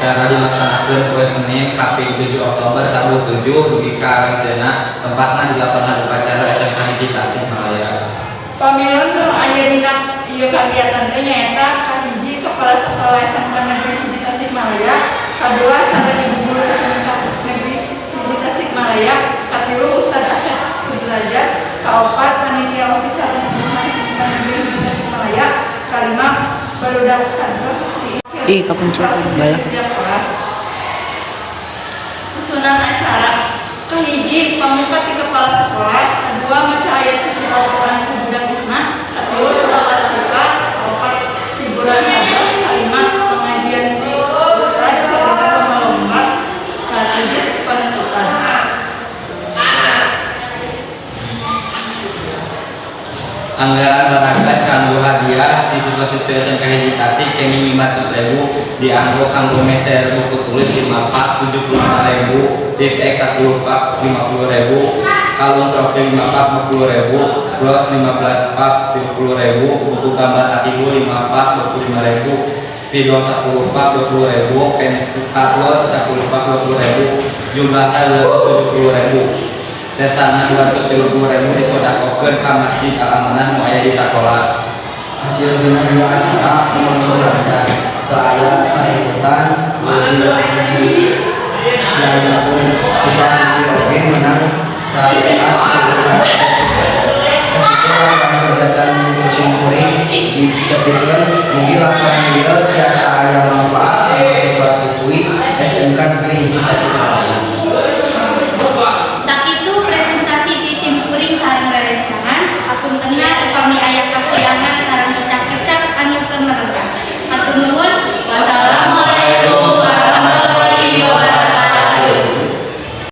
Acara dilaksanakeun poe Senin kaping 7 Oktober tabuh 7 dugi ka lengsena, tempatna di lapangan upacara SMK 1 Tasikmalaya. Pamilon nu aya dina ieu kagiatan teh nyaeta kahiji, Kepala Sekolah SMK Negeri 1 Tasikmalaya, kadua, sareng ibu guru SMK Negeri 1 Tasikmalaya, katilu, Ustaz Asep Sudrajat, kaopat, panitia OSIS sareng ISMA SMK Negeri 1 Tasikmalaya, kalima, barudak hadroh. Ih, kapencet balap. Tiap kelas. Susunan acara: kahiji, pamuka ti kepala sekolah, kedua, maca ayat suci Al-Quran ku budak ISMA, katilu, sholawat syifa, kaopat, hiburan hadroh, kalima, pengajian ti ustad, kalima, lomba-lomba, katujuh, penutupan. Anggaran barangkat kanggo hadiah di siswa-siswi SMK 1 Tasik kenging 500.000, dianggo kanggo meser buku tulis 5 pak 75.000, Tipp-Ex 10 pak 50.000, kalung trofi 5 pak 50.000, bros 15 pak 70.000, buku gambar A3 5 pak 25.000, spidol 10 pak 20.000, pensil tablot 10 pak 20.000, jumlahnya 270.000. Sesana 270.000 disodakohkeun ka Masjid Al Amanah nu aya di sakola. Hasil dina ieu acara lumangsung lancar, teu aya kaributan nu di diayakeun. Siswa-siswi oge meunang syariat ti Ustaz Asep.